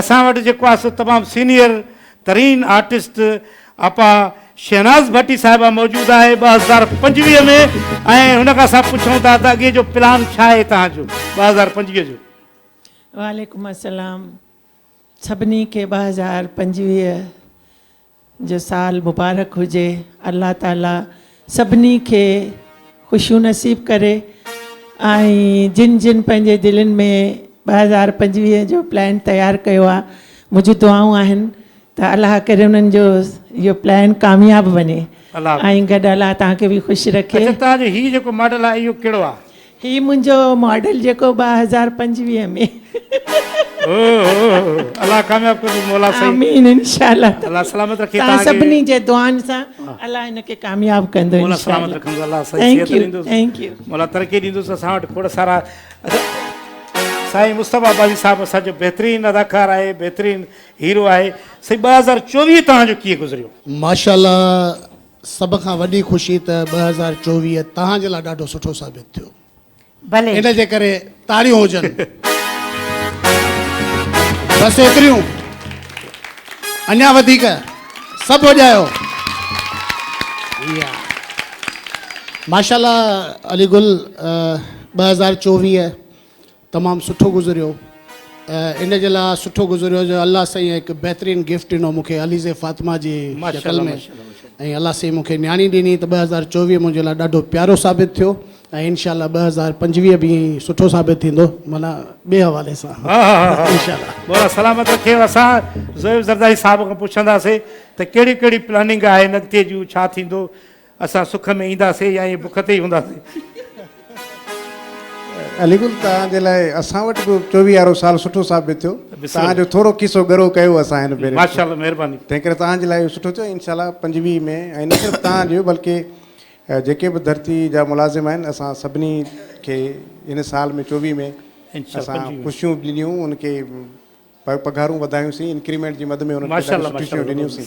اسان وٽ جيڪو آهي سو تمام سينيئر ترين آرٽسٽ آپا شهناز ڀٽي صاحبه موجود آهي 2025 ۾ ۽ هن کان اسان پڇون ٿا ته اڳي جو پلان ڇا آهي توهان جو 2025 جو. وعليڪم السلام سڀني کي 2025 جو سال مبارڪ هجي الله تعالي سڀني کي خوشيون نصيب ڪري ۽ جن جن پنهنجي دلين ۾ 2025 جو پلان تيار ڪيو آهي منهنجون دعائون آهن ته الله ڪري انهن جو اهو پلان ڪامياب وڃي ۽ گڏ الله توهان کي به خوش رکي. اڇا توهان جو هي جيڪو ماڊل آهي اهو ڪهڙو آهي؟ هي منهنجو ماڊل جيڪو 2025 ۾. الله ڪامياب ڪندو مولا سائين. آمين انشاء الله. الله سلامت رکي توهان کي. سڀني جي دعائن سان الله هن کي ڪامياب ڪندو مولا سلامت رکندو الله سائين صحت ڏيندو. Thank you. مولا ترقي ڏيندس اسان وٽ کوڙ سارا سائين مصطفيٰ عباسي صاحب اسان جو بهترين اداڪار آهي بهترين هيرو آهي سائين 2024 توهان جو ڪيئن گذريو؟ ماشاءالله سڀ کان وڏي خوشي ته 2024 توهان جي لاء ڏاڍو سٺو ثابت ٿيو. ڀلي. ان جي ڪري تاڙيون هجن. بس ايتريون. اڃا وڌيڪ. سڀ وڄايو. ماشاءالله علي گل 2024 تمام سٺو گذريو ان جي لاء سٺو گذريو جو الله سائين هڪ بهترين گفٽ ڏنو مون کي عليزي فاطمه جي شڪل ۾ ۽ الله سائين مون کي نياڻي ڏني ته 2024 منهنجي لاء ڏاڍو پيارو ثابت ٿيو ۽ انشاء الله 2025 به ائين ئي سٺو ثابت ٿيندو معنيٰ ٻئي حوالي سان انشاء الله. مولا سلامت رکي اسان زويب زرداري صاحب کان پڇنداسي ته ڪهڙي ڪهڙي پلاننگ آهي اڳتي جون ڇا ٿيندو اسان سک ۾ اينداسين يا ائين بک تي ئي هونداسين. علي گل توهان جي لاء اسان وٽ به 24 وارو سال سٺو ثابت ٿيو توهان جو ٿورو کيسو ڳرو ڪيو اسان هن ڀيري ماشاءالله مهرباني تنهن ڪري توهان جي لاء اهو سٺو ٿيو انشاء الله 25 ۾ ۽ نه صرف توهان جو بلڪه جيڪي به ڌرتي جا ملازم آهن اسان سڀني کي هن سال ۾ 24 ۾ اسان خوشيون ڏنيون ان کي پگهارون وڌايون سين انڪريمينٽ جي مد ۾ انهن کي ڏاڍيون سٺيون شيون ڏنيون سين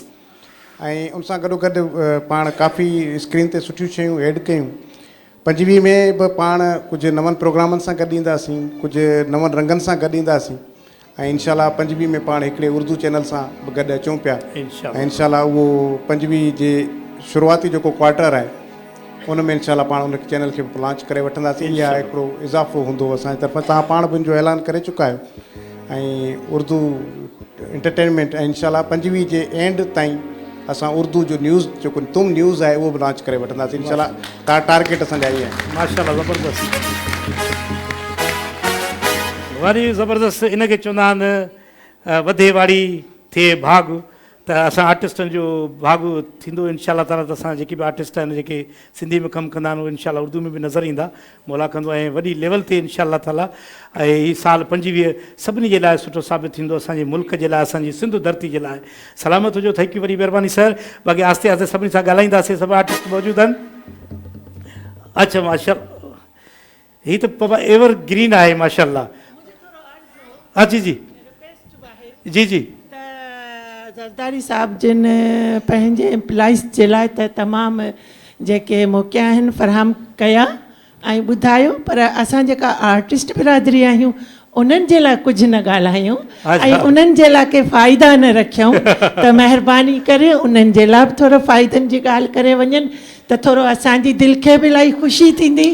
۽ ان سان گڏو گڏ پاڻ ڪافي اسڪرين تي سٺيون شيون ايڊ ڪيون 25 ۾ به پاڻ ڪجهه نون پروگرامن سان گڏ اينداسين ڪجهه نون رنگن سان گڏ اينداسين ۽ انشاء الله 25 ۾ پاڻ هڪڙي اردو چينل سان به گڏ اچون پيا ۽ انشاء الله اهو 25 جي شروعاتي جيڪو ڪوارٽر آهي ان ۾ انشاء الله پاڻ ان چينل کي به لانچ ڪري وٺنداسين اها هڪڙو اضافو هوندو اسان جي طرفان توهان پاڻ به ان جو اعلان ڪري چڪا آهيو ۽ اردو انٽرٽينمينٽ ۽ انشاء الله 25 جي اينڊ تائين اسان اردو جو نيوز جيڪو تم نيوز آهي اهو به لانچ ڪري وٺنداسين انشاء الله ٽارگيٽ اسان جا اهي آهن. ماشاء الله زبردست وري زبردست ان کي چوندا آهن وڌي واڙي ٿئي ڀاڳ ته اسان آرٽسٽن جو ڀاڳ ٿيندو انشاء الله تعالي ته اسان جيڪي به آرٽسٽ آهن جيڪي سنڌي ۾ ڪم ڪندا آهن اهي انشاء الله اردو ۾ به نظر ايندا مولا ڪندو ۽ وڏي ليول تي انشاء الله تعالي ۽ هي سال 25 سڀني جي لاء سٺو ثابت ٿيندو اسان جي ملڪ جي لاء اسان جي سنڌ ڌرتي جي لاء سلامت هجو thank you وڏي مهرباني سر باقي آهستي آهستي سڀني سان ڳالهائينداسين سڀ آرٽسٽ موجود آهن اچھا ماشاء هي ته بابا ايور گرين آهي ماشاء الله ها جي جي جي جي. ته زرداري صاحب جن پنهنجي امپلائيز جي لاء ته تمام جيڪي موقعا آهن فراهم ڪيا ۽ ٻڌايو پر اسان جيڪا آرٽسٽ برادري آهيون انهن جي لاء ڪجهه نه ڳالهايون ۽ انهن جي لاء ڪي فائدا نه رکيائون ته مهرباني ڪري انهن جي لاء به ٿورو فائدن جي ڳالهه ڪري وڃن ته ٿورو اسان جي دل کي به الاهي خوشي ٿيندي.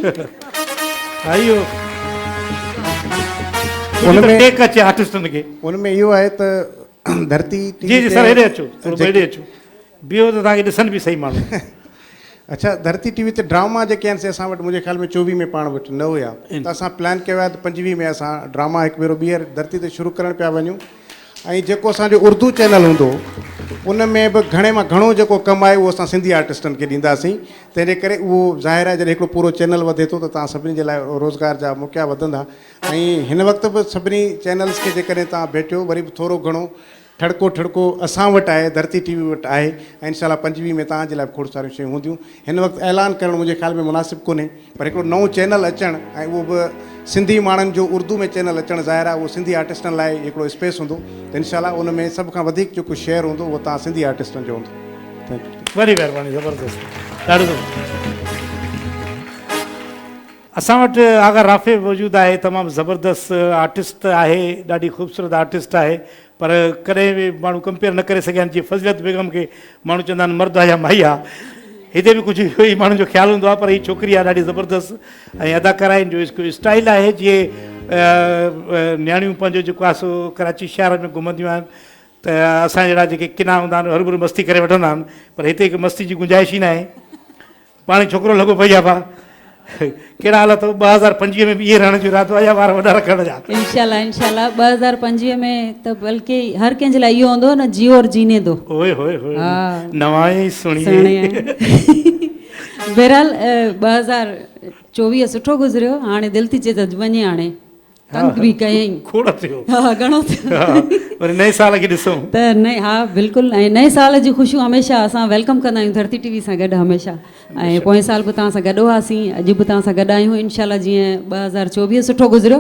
ان ۾ ٽيڪ اچي آرٽسٽن کي. ان ۾ اهو آهي ته ڌرتي ٽي جي جي سر هيڏي اچو ٿورو هيڏي اچو بيهو ته توهان کي ڏسن به صحيح ماڻهو. اڇا ڌرتي ٽي وي تي ڊراما جيڪي آهن سي اسان وٽ منهنجي خيال ۾ 24 ۾ پاڻ وٽ نه هيا ته اسان پلان ڪيو آهي ته 25 ۾ اسان ڊراما هڪ ڀيرو ٻيهر ڌرتي تي شروع ڪرڻ پيا وڃون ۽ جيڪو اسان جو اردو چينل هوندو ان ۾ به گهڻي مان گهڻو جيڪو ڪم آهي اهو اسان سنڌي آرٽسٽن کي ڏينداسين تنهن جي ڪري اهو ظاهر آهي جڏهن هڪڙو پورو چينل وڌي ٿو ته توهان سڀني جي لاء روزگار جا موقعا وڌندا ۽ هن وقت به سڀني چينلز کي جيڪڏهن توهان ڀيٽيو وري به ٿورو گهڻو ٺڙڪو ٺڙڪو اسان وٽ آهي ڌرتي ٽي وي وٽ آهي ۽ انشاء الله 25 ۾ توهان جي لاء به کوڙ ساريون شيون هونديون هن وقت اعلان ڪرڻ منهنجي خيال ۾ مناسب ڪونهي پر هڪڙو نئون چينل اچڻ ۽ اهو به سنڌي ماڻهن جو اردو ۾ چينل اچڻ ظاهر آهي اهو سنڌي آرٽسٽن لاء هڪڙو اسپيس هوندو ته انشاء الله ان ۾ سڀ کان وڌيڪ جيڪو شيئر هوندو اهو توهان سنڌي آرٽسٽن جو هوندو thank you. وڏي مهرباني زبردست ڏاڍو زبردست. اسان وٽ آغا رافع موجود آهي تمام زبردست آرٽسٽ آهي ڏاڍي خوبصورت آرٽسٽ آهي. پر ڪڏهن به ماڻهو ڪمپيئر نه ڪري سگهيا آهن جيئن فضليت بيگم کي ماڻهو چوندا آهن مرد آهي يا مائي آهي هتي به ڪجهه اهو ئي ماڻهن جو خيال هوندو آهي پر هي ڇوڪري آهي ڏاڍي زبردست ۽ اداڪارا آهي هن جو هڪ اسٽائل آهي جيئن نياڻيون پنهنجو جيڪو آهي سو ڪراچي شهر ۾ گهمنديون آهن ته اسان جهڙا جيڪي ڪنا هوندا آهن هرڀرو مستي ڪري وٺندا آهن پر هتي هڪ مستي جي گنجائش ئي ناهي پاڻ ئي ڇوڪرو لڳو پئي آ ڀا. ڪهڙا حال اٿو 2025 ۾ به ائين رهڻ جو ارادو آ يا وار وڏا رکڻ جا. انشاء الله انشاء الله 2025 ۾ ته بلڪه هر ڪنهن جي لاء اهو هوندو نه جيو اور جيني دو. اوئي هوئي هوئي نوان ئي سڻي. سڻي بهرحال 2024 سٺو گذريو هاڻي دل ٿي چئي ته وڃي هاڻي. تنگ به ڪيائين. کوڙ ٿيو. ها گهڻو ٿيو. وري نئين سال کي ڏسون. ته نئين ها بلڪل ۽ نئين سال جون خوشيون هميشه اسان welcome ڪندا آهيون ڌرتي ٽي وي سان گڏ هميشه ۽ پوئين سال به توهان سان گڏ هئاسين اڄ به توهان سان گڏ آهيون انشاء الله جيئن 2024 سٺو گذريو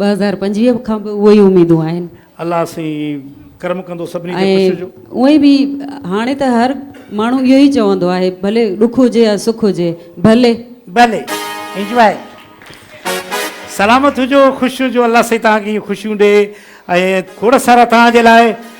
2025 کان به اهي ئي اميدون آهن. الله سائين ڪرم ڪندو سڀني تي خوش هجو. ۽ اونئن به هاڻي ته هر ماڻهو اهو ئي چوندو آهي ڀلي ڏک هجي يا سک هجي ڀلي. ڀلي انجواء. سلامت هجو خوش هجو الله سائين توهان کي ائين خوشيون ڏي ۽ کوڙ سارا توهان جي لاء.